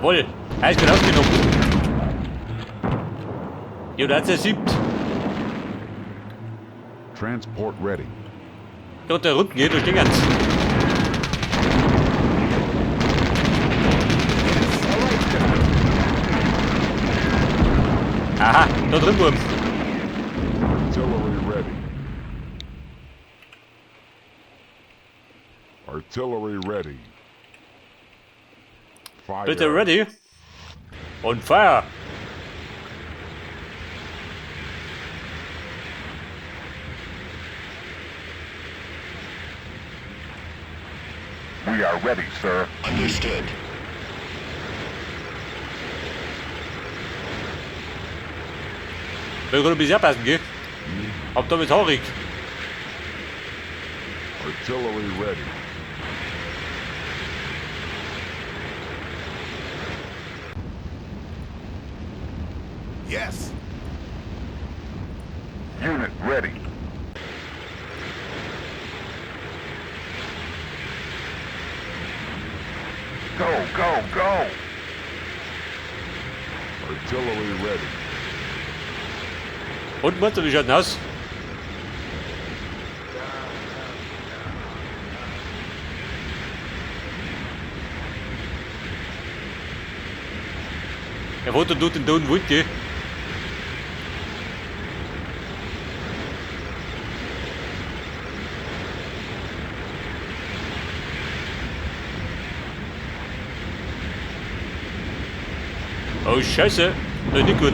Jawohl. Er ist gut ausgenommen. Ja, da hat's ja siebt. Transport ready. Da der Runden geht, da stehen ganz. Aha, da drin, Wurm. Artillery ready. Artillery ready. Fire. Bitte ready. Und fire. We are ready, sir. Understood. Will gerade ein bisschen abpassen, gell? Ob damit haurig. Artillery ready. Yes. Unit ready. Go, go, go! Artillery ready. Und Monster, wie schaut denn aus? Der Foto tut den Ton Wut, gell? Oh Scheiße, das ist nicht gut.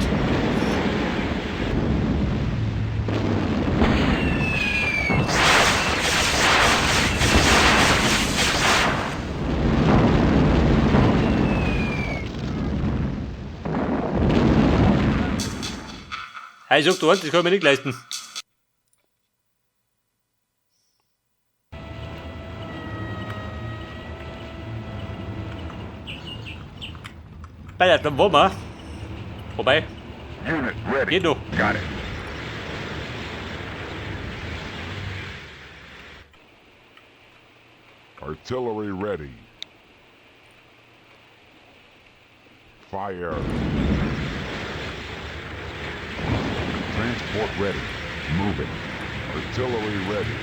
Hey, sag du eins, das kann ich mir nicht leisten. Bei der dann wollen wir. Wobei, Unit ready. geht noch. Got it. Artillery ready. Fire. Transport ready. Moving. Artillery ready.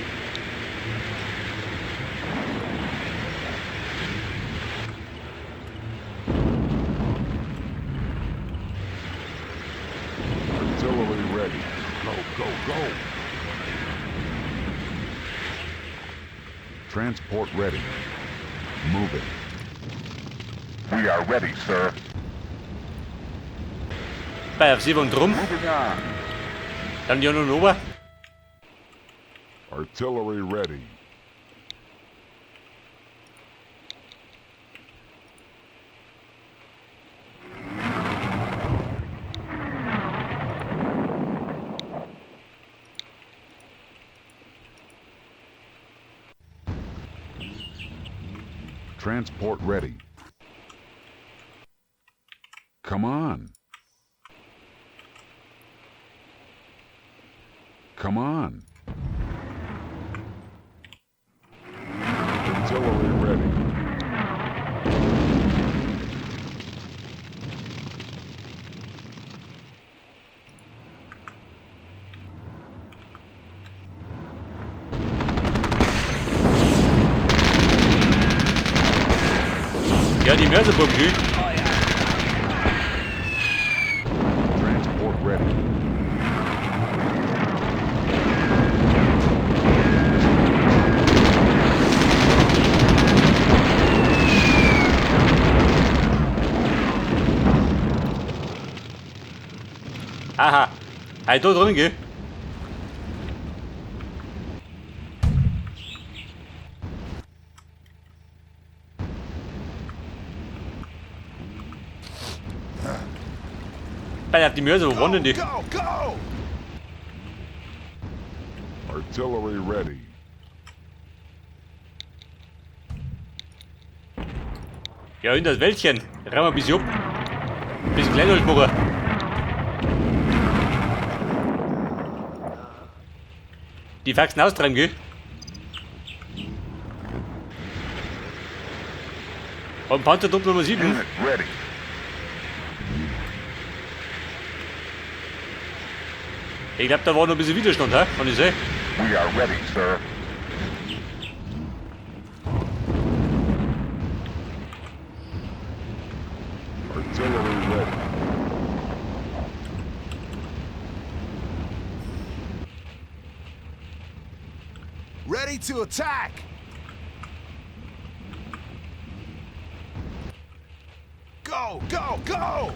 Artillery ready. Go, go, go. Transport ready. Moving. We are ready, sir. Bei auf 7 und drum. Moving on. Dann die anderen oben. Artillery ready. Transport ready. Come on. Come on. Artillery ready. Ja, die Mörserburg, gell? Transport ready. Aha. Hey, da drin, gell? Bei die Mörser, wo waren denn die? Go, go! Artillery ready. Ja, in das Wäldchen. Rennen wir ein bisschen ab. Ein bisschen Kleinholz machen. Die Faxen austreiben, gell? Und Panzertrupp Nummer 7. Unit ready. Ich glaube, da war noch ein bisschen Widerstand, hä? Kann ich sehen. We are ready, sir. Artillery ready. Ready to attack! Go, go, go!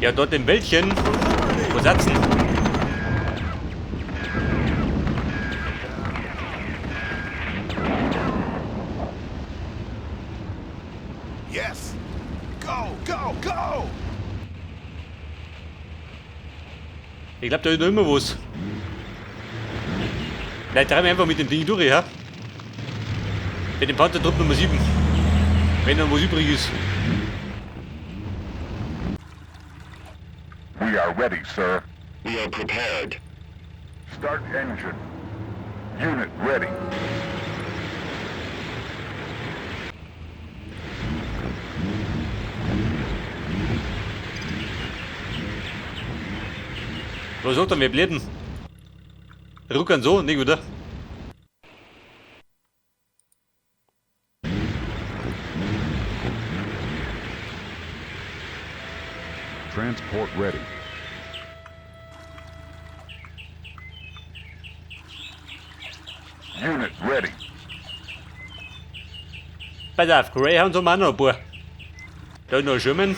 Ja, dort im Wäldchen. For liberty! Wo satzen? Yes! Go, go, go! Ich glaube, da ist noch immer was. Vielleicht treiben wir einfach mit dem Ding durch, ja? Mit dem Panzertrupp Nummer 7. Wenn noch was übrig ist. We are ready, sir. We are prepared. Start engine. Unit ready. Was sagt er? Wir bläden. Ruckern so, nicht wieder. Transport ready. Unit ready. Pass auf, Greyhounds haben wir auch noch ein paar. Da ist noch ein Sherman.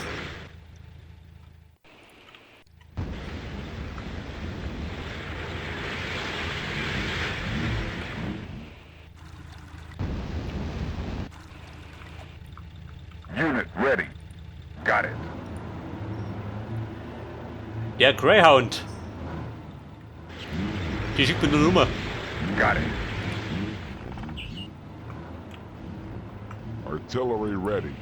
Unit ready. Got it. Der Greyhound. Die schickt mir nur Nummer. Got it. Artillery ready.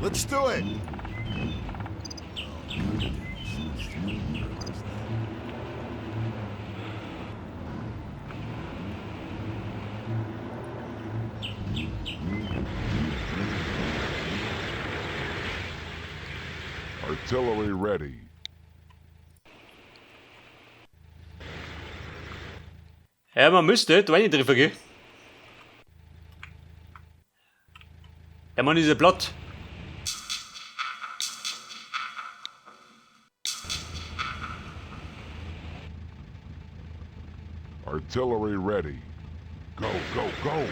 Let's do it! Artillery ready. Ja, man müsste da treffen, gell? Der Mann ist ja platt. Artillery ready. Go, go, go!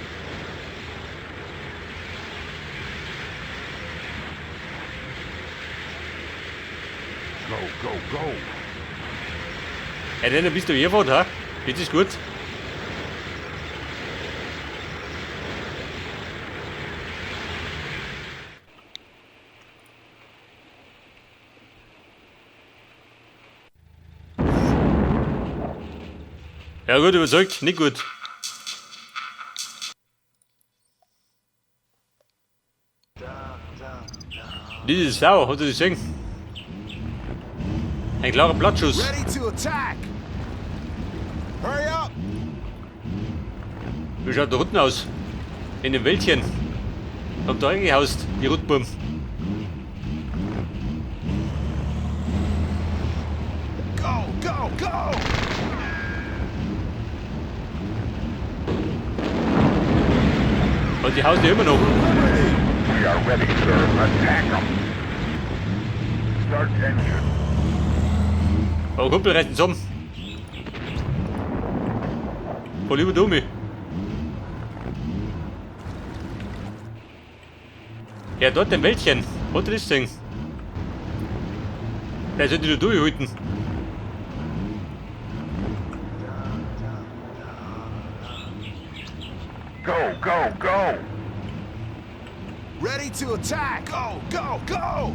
Go, go, go! Ja, dann bist du hier fort, ha? Das ist gut. Ja gut, überzeugt, nicht gut. Diese Sau, hat er das gesehen? Ein klarer Blattschuss. Ready to attack! Hurry up! Wie schaut der Rutten aus? In dem Wäldchen. Kommt da reingehaust, die Rutburm. Go, go, go! Und die hausen ja immer noch. Liberty! We are ready, sir. Attack 'em. Start engine. Aber Kumpel, reißt ihn zusammen. Voll über Dummi. Ja, dort im Wäldchen. Hat er das gesehen? Der sollte nur durchhalten. Go, go, go! Ready to attack! Go, go, go!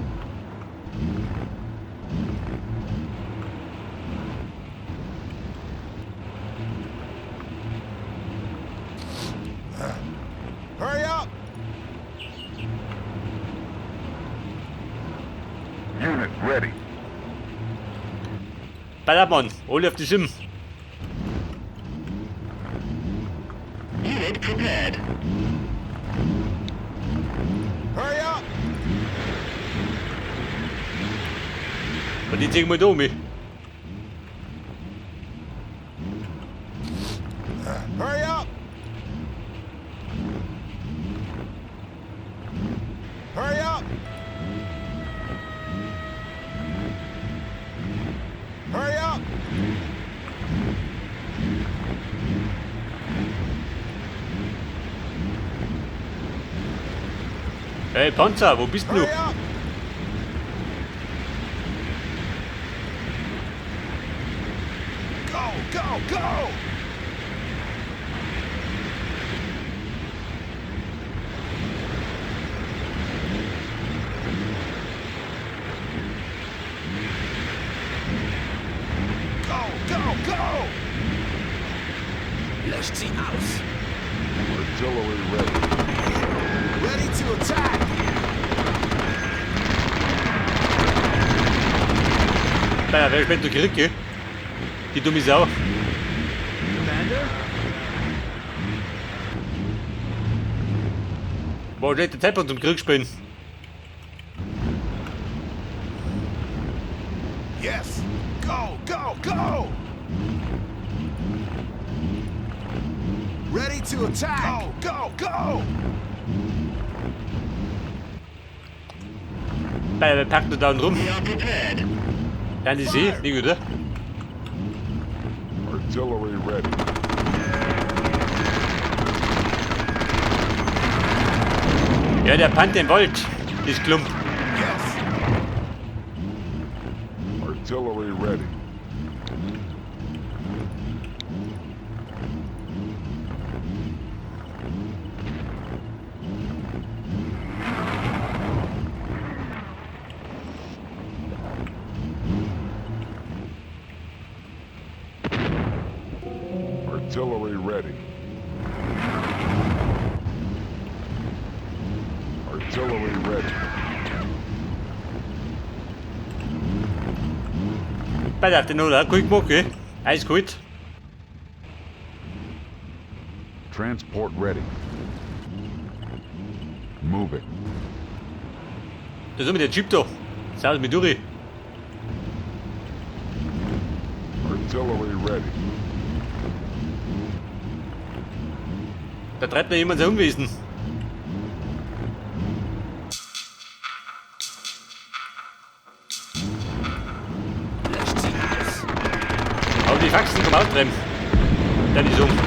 Hurry up! Unit ready. Ballermann, alle auf die Sim. prepared. Hurry up! Und die ziehen wir da um mich. Hurry up! Hurry up! Hurry up! Hey Panzer, wo bist du? Hurry up! Go, go, go! Go, go, go! Löscht sie aus. Artillery ready. Ready to attack! Naja, wer später gekriegt, gell? Die dumme Sau. Commander? War schlechter Zeitpunkt zum Krieg spielen. Yes! Go, go, go! Ready to attack! Go, go, go! Bei wer packt nur da unten rum? We are prepared. Ja, die See, nicht oder? Artillery ready. Ja, der pannt den Wald. Das Klump. Yes! Artillery ready. Artillery ready. Artillery ready. Bei der hat den noch gut gemacht, gell? Eiskalt. Transport ready. Moving. Da ist immer der Jeep da. Servus mit durch. Artillery ready. Da treibt noch jemand sein Unwesen. Löscht sie aus. Aber die Faxen zum Austreiben. Dann ist um. Löscht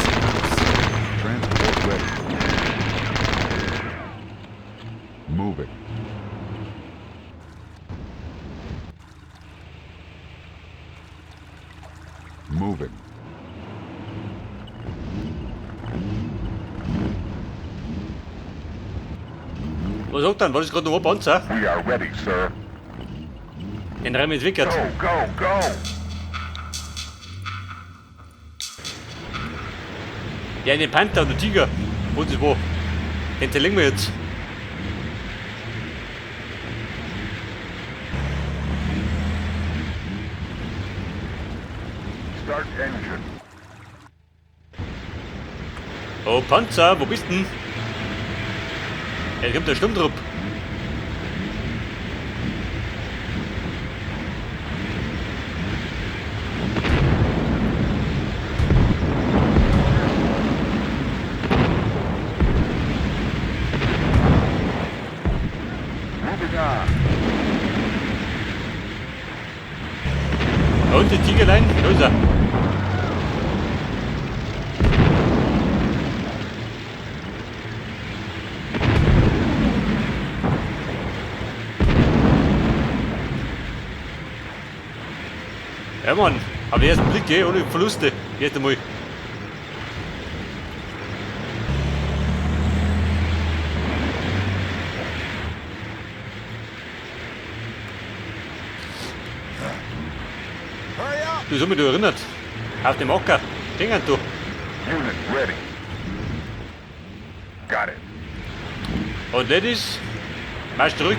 sie aus. Transport ready. Moving. Moving. Was sagt dann? War das gerade noch ein Panzer? We are ready, sir. Den Reim entwickelt. Go, go, go! Ja, einen Panther und einen Tiger. Wo das war. Den zerlegen wir jetzt. Start engine. Oh, Panzer, wo bist denn? Ja, da kommt der Sturmtrupp. Moving on. Und die Tigerlein, da ist er. Ja Mann, aber den ersten Blick, gell, ohne Verluste. Erst einmal. Hurry up! Du, so mich du erinnert. Auf dem Acker. Dingern du. Unit ready. Got it. Und Ladies, marsch zurück.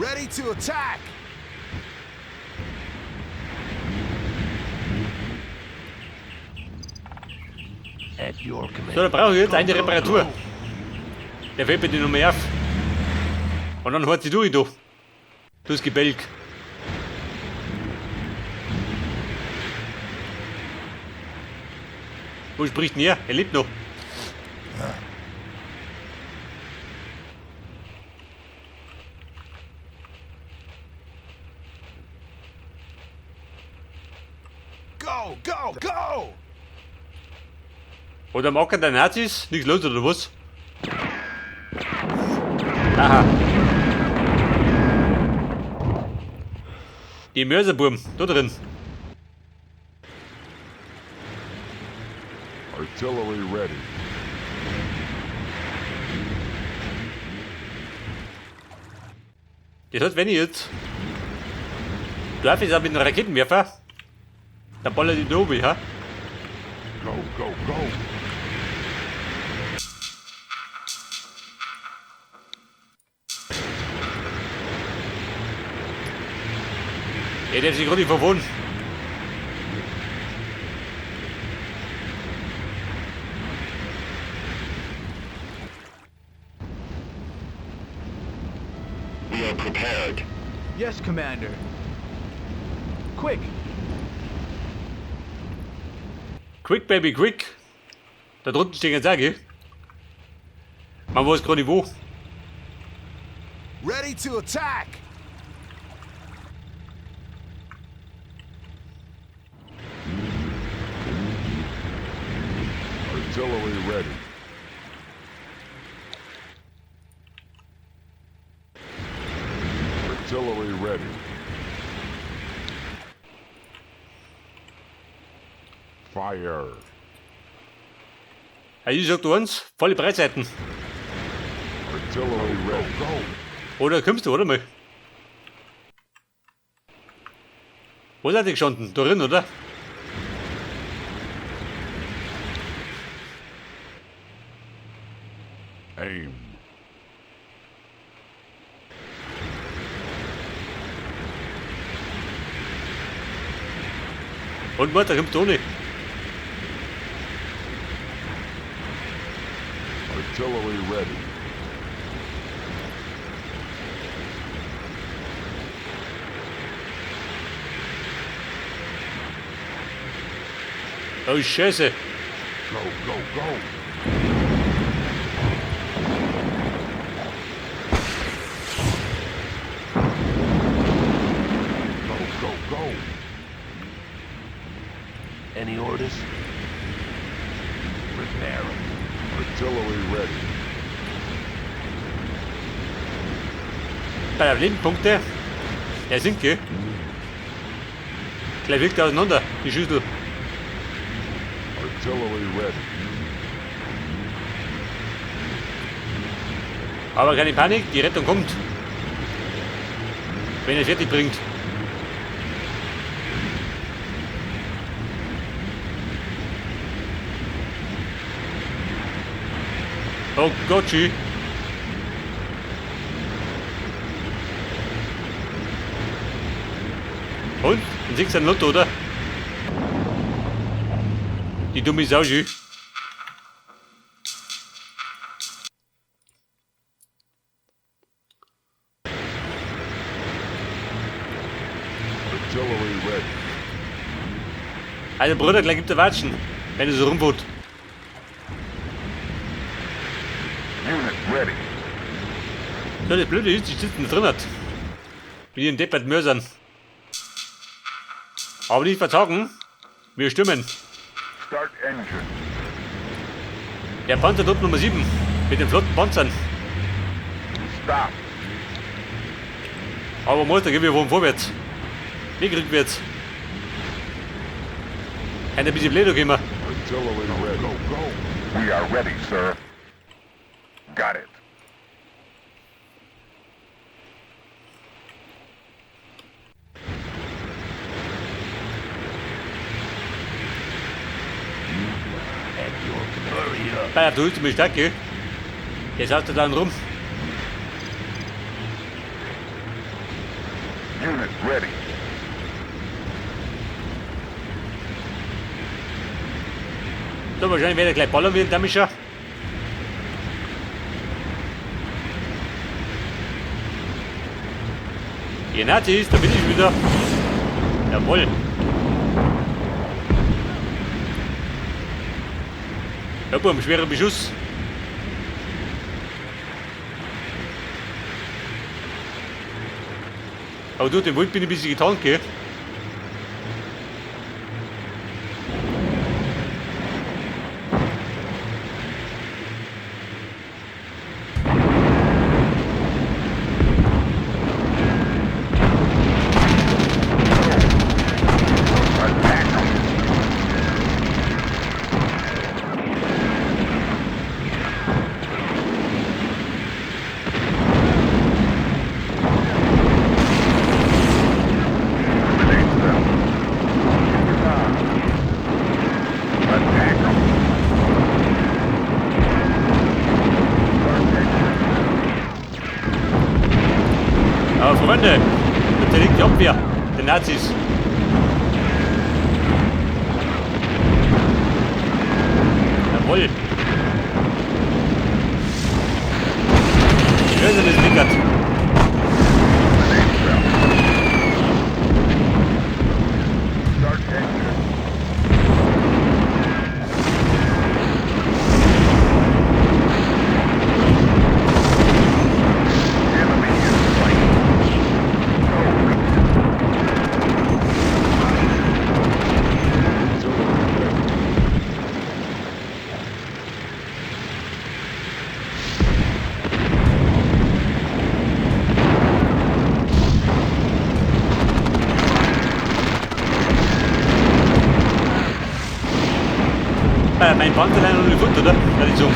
Ready to attack! At your command. So, da brauche ich jetzt eine Go, go, Reparatur. go. Der fällt mir die noch mehr auf. Und dann hört sie durch, du. Das Gebälk. Wo spricht denn er? Er lebt noch. Go, go, go! Oder am Acker der Nazis? Nichts los, oder was? Aha. Die Mörserburm, da drin. Artillery ready. Das hat wenn ich jetzt. Darf ich auch mit einem Raketenwerfer? Da ballert die da oben, ha? Go, go, go. Er darf sich gerade nicht verwohnen. We are prepared. Yes, Commander. Quick! Quick, baby, quick. Da drunten stehen jetzt auch, gell? Man weiß gerade nicht wo. Ready to attack! Artillery ready. Artillery ready. Fire. Ja, ich sag du eins, volle Breitseiten. Artillery ready. Go. Oder kommst du, oder mal? Wo seid ihr gestanden? Da drin, oder? Aim. Und was, da kommst du ohne. Artillery ready. Oh, Scheiße. Go, go, go. Go, go, go. Any orders? Repairing. Artillery ready. Bei der Lebenpunkte. Der sinkt, gell? Gleich wirkt er auseinander, die Schüssel. Artillery ready. Aber keine Panik, die Rettung kommt. Wenn er fertig bringt. Oh Gott, schön. Und? Ein Sechser ein Lotto, oder? Die dumme Sau, schön. Artillery ready. Also Bruder, gleich gibt er Watschen, wenn du so rumwohnt. Unit ready. So, das Blöde ist, die sitzen drin hat. Mit ihren depperten Mörsern. Aber nicht verzagen. Wir stürmen. Start engine. Der Panzertrupp Nummer 7 mit den flotten Panzern. Stop. Aber Meister, gehen wir wohl vorwärts. Nicht rückwärts. Ein bisschen blöder gehen wir. Artillery ready. Go, go. We are ready, sir. Got it. At your command. Hurry up. Bei der du mich stark, gell? Jetzt haust du dann rum. Unit ready. Da wahrscheinlich werde ich gleich ballern werden, der Mischer. Ihr Nazis, da bin ich wieder. Jawohl. Ja, Bum, schwerer Beschuss. Aber du, den Wald bin ich ein bisschen getan, gell? Attack 'em. Eliminate them. Attack 'em. Start engine. Aber Freunde, da liegt die Abwehr der Nazis. Jawohl. Schön sind das Dickert. Eliminate them. Start engine. Enemy in sight. Go. Artillery ready. Mein Panzerlein und die Futter, oder? Ja, die so.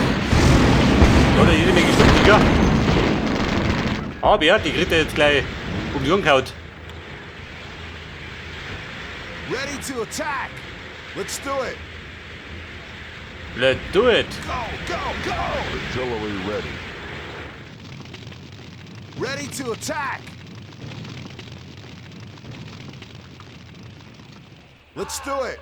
Da hat er jede Menge Stück, Aber ja, die kriegt er jetzt gleich um die Ohren gehauen. Ready to attack. Let's do it. Let's do it. Go, go, go. Artillery ready. Ready to attack. Let's do it.